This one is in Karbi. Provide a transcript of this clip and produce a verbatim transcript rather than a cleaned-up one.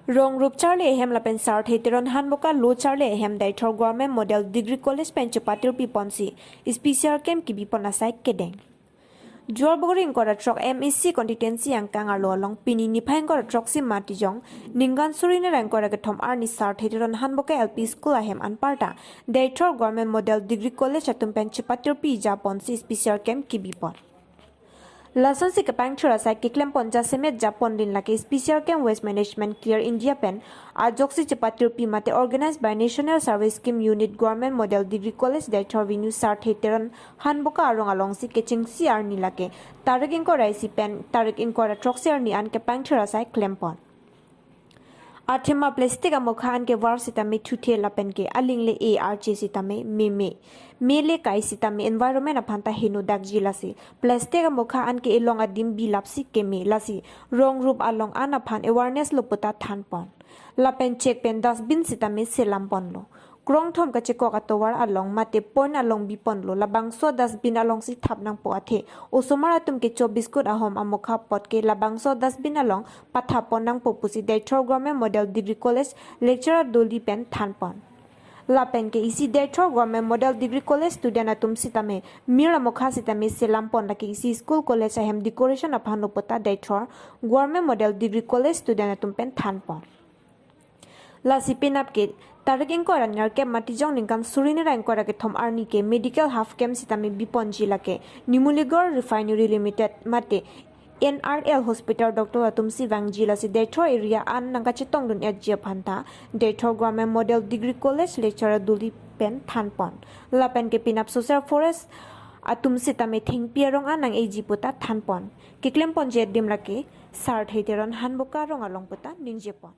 Rongrup charli ahem lapen Sarthe Teron Hanboka lo charli ahem Deithor Government Model Degree College pen chepatirpi ponsi special camp kebi pon asai kedeng. Duarbagori ingkoi ra throk M A C constituency angkang arlo along pini niphai ingkoi ra throksi Matijong, ningkan suri hini ra ingkoi ra kethom arni Sarthe Teron Hanboka L P School ahem anparta Deithor Government Model Degree College atum pen chepatirpi ja ponsi special camp kebi pon. Lasonsi kepangthir asai keklem pon jasemet ja pon din lake special camp Waste Management Care India pen ajoksi chepatirpi mate organized by National Service Scheme Unit Government Model Degree College Deithor Venu Sarthe Teron Hanboka arong alongsi kechengsi arni lake tarik ingkoi ra isi pen tarik ingkoi ra throksi arni an kepangthir asai klem pon. Athema plastic amokha an ke var sitame thuthe lapen ke aling le e arche sitame meme. Me le kai sitame environment aphan ta heno dakji lasi. Plastic amokha an ke elong adim bilapsi keme lasi. Rongrup along an aphan awareness lo puta than pon. Lapen chek pen dustbin sitame selam ponlo. Krongthom kachekok atovar along mate pon along bi ponlo, labangso dustbin alongsi thap nangpo athe. Osomar atum kecho biscuit ahom amokha pot ke labangso dustbin along pathap pon nangpo pusi Deithor Government Model Degree College lecturer doli pen than pon. Lapen ke isi Deithor Government Model Degree College student atum sitame mir amokha sitame selam pon lake isi school college ahem decoration aphan lo puta Deithor Government Model Degree College student atum pen than pon. Lasi penap ke tarik ingkoi ra nerkep Matijong ningkan suri hini ra ingkoi ra kethom arni ke medical half camp sitame bi ponji lake Numaligarh Refinery Limited mate N R L hospital doctor atumsi vangji lasi Deithor area an nangkachetong dun etji aphan ta Deithor Government Model Degree College lecturer doli pen than pon. Lapen ke penap social forest atum sitame thengpi arong an nang-eji puta than pon. Keklem ponji adim lake Sarthe Teron Hanboka arong along puta ningje pon.